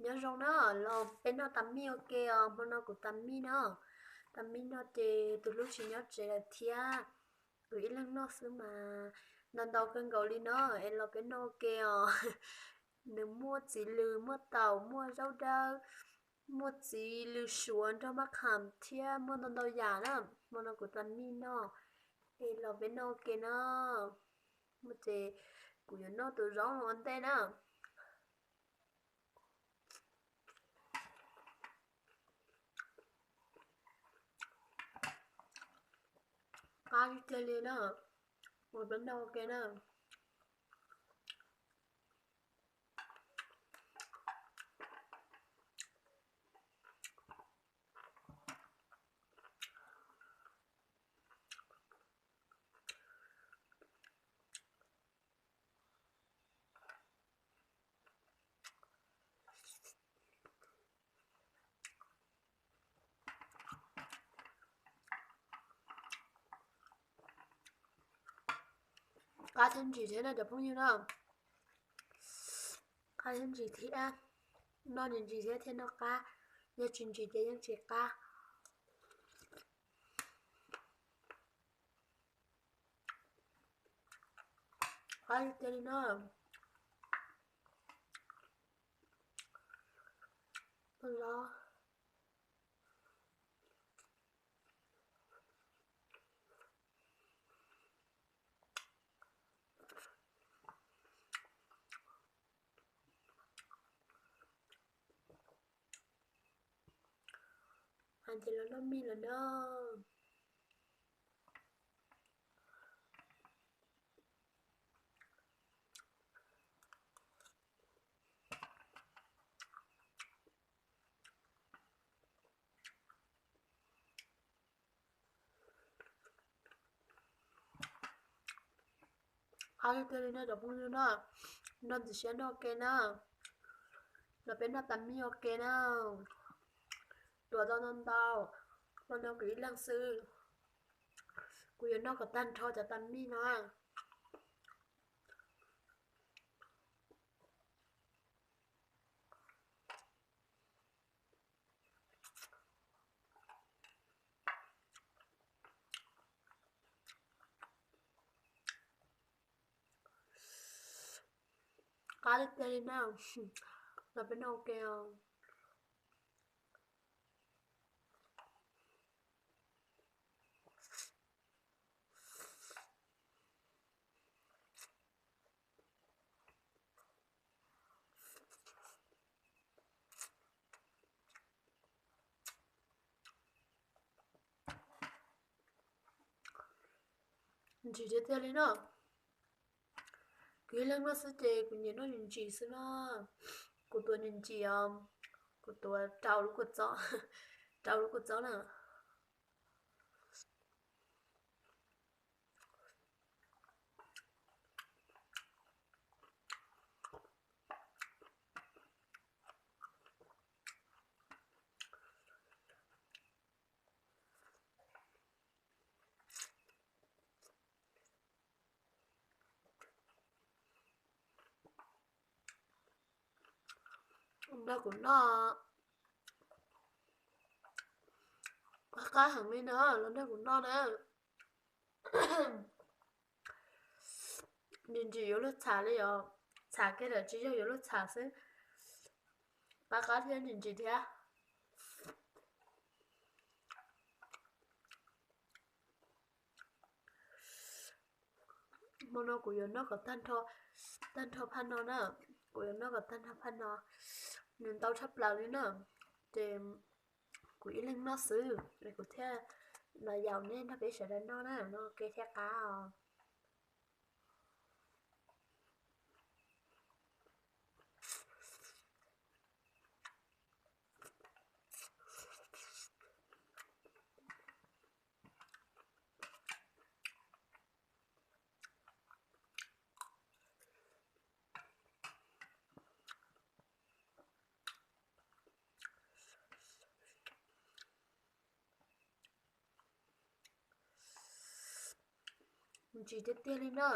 Nyob zoo na, los peb noj tas mij ua ke os, hmo no kuv tas mij no. Tas mij no ces tus hlub tsis nyob tsev lawm thiab, kuv ib leeg noj xwb mas ntau ntau kawg nkaus li no, es los peb noj ua ke os. Nws muaj txiv lws, muaj taum, muaj zaub dawb, muaj txiv lws suav nrog maj qham thiab muaj ntau ntau yam na. Hmo no kuv tas mij no, es los peb noj ua ke na. Ces kuv yuav noj tus zaub no ua ntej na. Qab tiag tiag li na, ua peb noj ua ke na. Qab thiab ntsim thiab no cov phooj ywg na. Qab thiab ntsim thiab, noj ntsim ntsim thiab thiaj noj qab, yog tsis ntsim ces yeej tsis qab. Qab tiag tiag li na. Los hais tias los noj mij lawm na. Qab tiag tiag li no cov phooj ywg na, nrog ntxim siab noj ua ke na, los peb noj tas mij ua ke na. Tuav tau ntau ntau, hmo no kuv ib leeg xwb, kuv yuav noj kom tag nrho cov tas mij no. Qab tiag tiag li na, los peb noj ua ke os. Ntsim tiag tiag li na. Kuv ib leeg noj xwb ces kuv nyiam noj ntsim ntsim xwb na. Kuv tuav ntsim ntsim os, kuv tuav rau lub kua txob, rau lub kua txob na. Nrog kuv noj, qab qab heev li na, los nrog kuv noj na. Ntsim ntsim yuav luag txham li os, txham kiag lawm tsis yog yuav luag txham xwb, qab qab thiab ntsim ntsim thiab. Hmo no kuv yuav noj kom tag nrho, tag nrho phaj no na, kuv yuav noj kom tag nrho phaj no, nws ntau tshaj plaws li na, ces kuv ib leeg noj xwb es kuv thiaj los yaum nej nrog peb sawv daws noj na, noj ua ke thiaj qab os. Ntsim tiag tiag li na.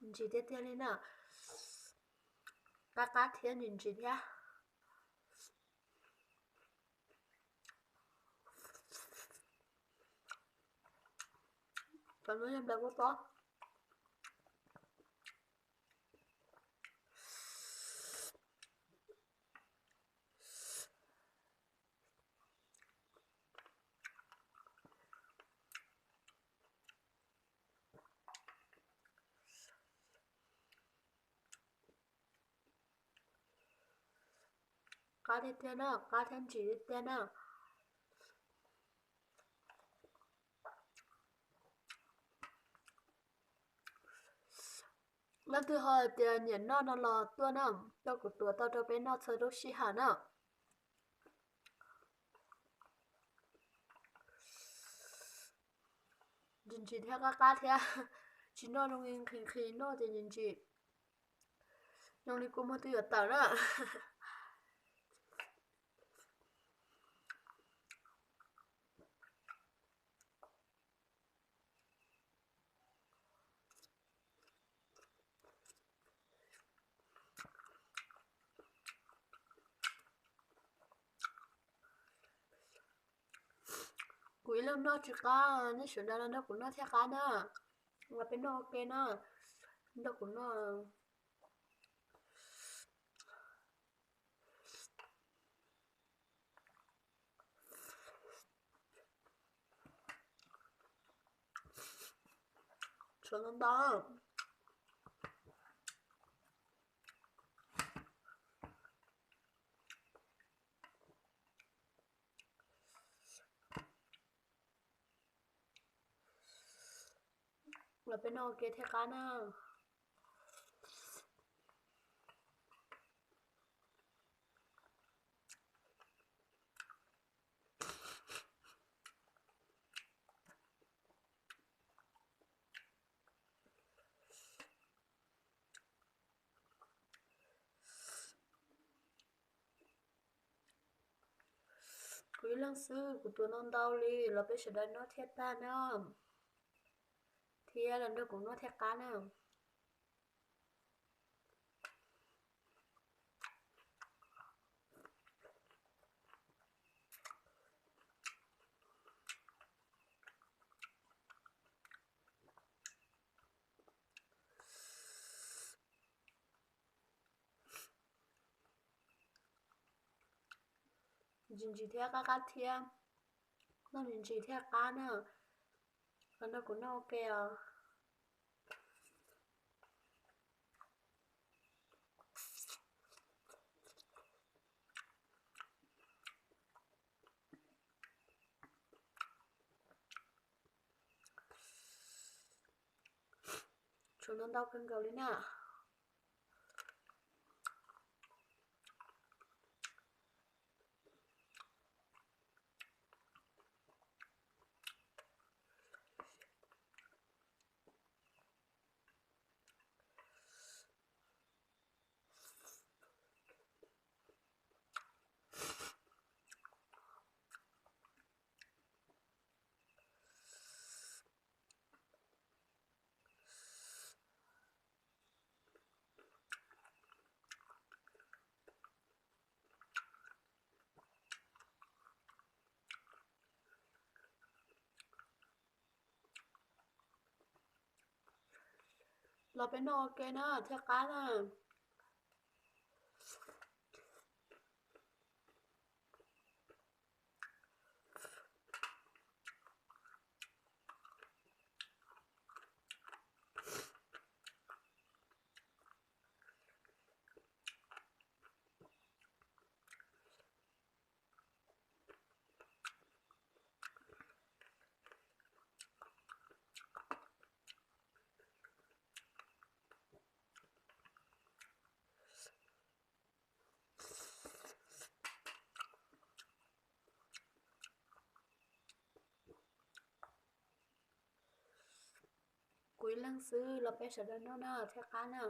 Ntsim tiag tiag li na. Qab qab thiab ntsim ntsim thiab. Cov no yog nplai kuj tob. Qab tiag tiag na, qab thiab ntsim tiag tiag na. Leej twg ho hais tias nyiam noj no los tuaj na, coj kuv tuav tau rau peb noj txhua lub sij hawm na. Ntsim ntsim thiab qab qab thiab, tsis noj zoo li nqhis nqhis, noj ces ntsim ntsim, zoo li kua muag twb yuav tawm na. Kuv ib leeg noj tsis qab, nej sawv daws los nrog kuv noj thiaj qab na. Los peb noj ua ke na, nrog kuv noj. Tshuav ntau ntau. Los peb noj ua ke thiaj qab na. Kuv ib leeg xwb, kuv tuav ntau ntau li, los peb sawv daws noj thiaj tag na, thiab los nrog kuv noj thiaj qab na. Ntsim ntsim thiab qab qab thiab, noj ntsim ntsim thiaj qab na. Los nrog kuv noj ua ke os. Tshuav ntau ntau kawg nkaus li na. Los peb noj ua ke na thiaj qab na. Kuv ib leeg xwb los peb sawv daws noj na thiaj qab na.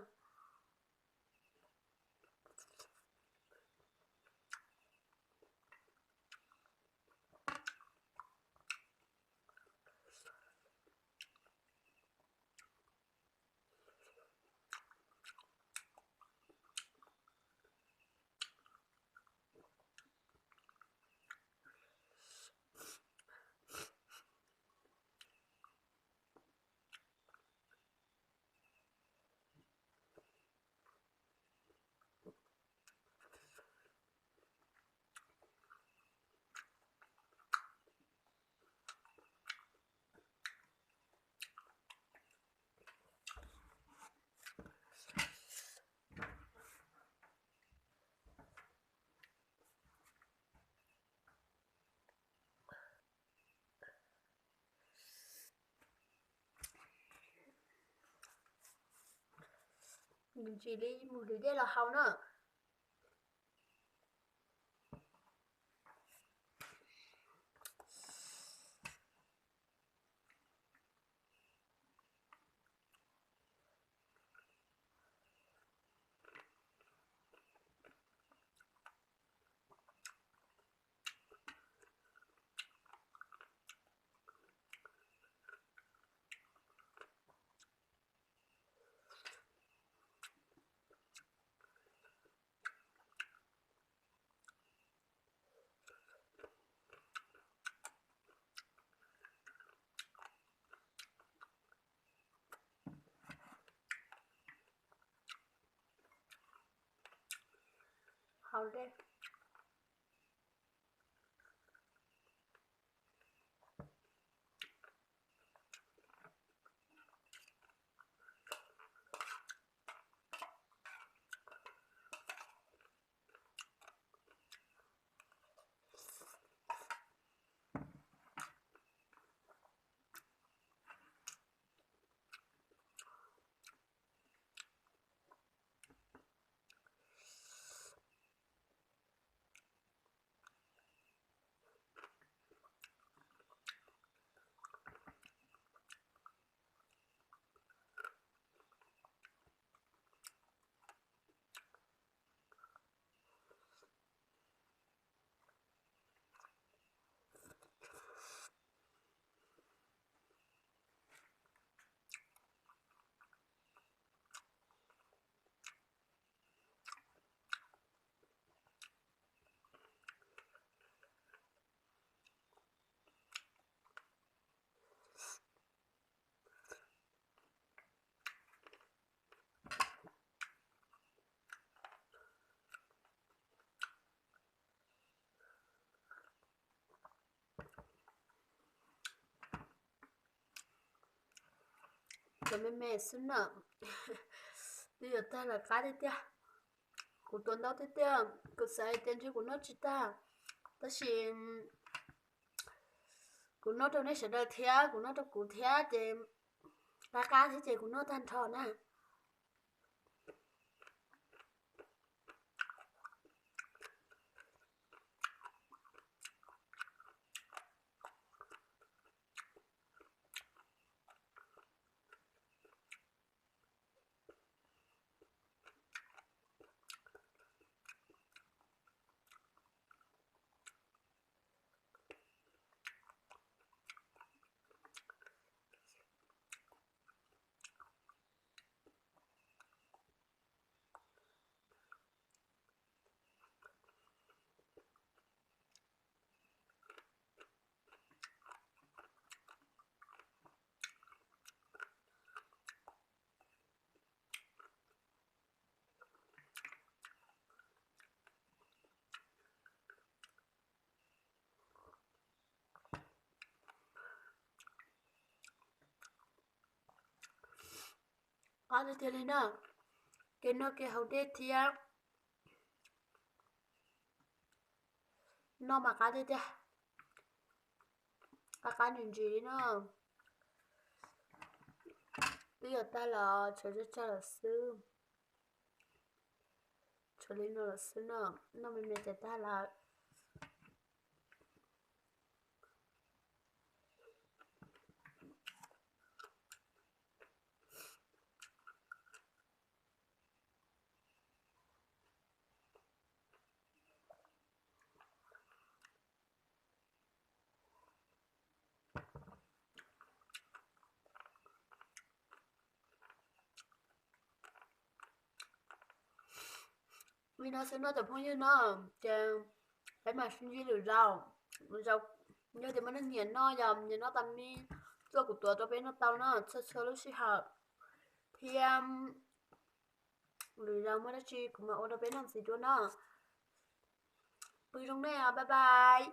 Ntsis li mus hlwv dej los haus na. Haus dej. Cov me me xwb na. Twb yuav tag lawm qab tiag tiag. Kuv tuav ntau tiag tiag, kuv xav hais tias ntshe kuv noj tsis tag, tab sis kuv noj rau nej sawv daws thiab kuv noj rau kuv thiab ces qab qab thiab ces kuv noj tag nrho na. Qab tiag tiag li na. Kev noj kev haus dej thiab noj mas qab tiag tiag. Qab qab ntsis ntsis li na. Twb yuav tag los tshuav tsawg tsawg lawm xwb. Tshuav li no lawm xwb na. Noj me me ces tag lawm. Li no xwb no cov phooj ywg no, ces peb mam sib ntsib lwm zaus. Yog tias muaj neeg nyiam noj, yog nyiam noj tas me, tuaj kuv tuav rau peb noj tau no txhua txhua lub sij hawm. Thiab lwm zaus muaj dab tsi kuv mam ua rau peb noj ntxiv dua no. Pw zoo nej, bye bye.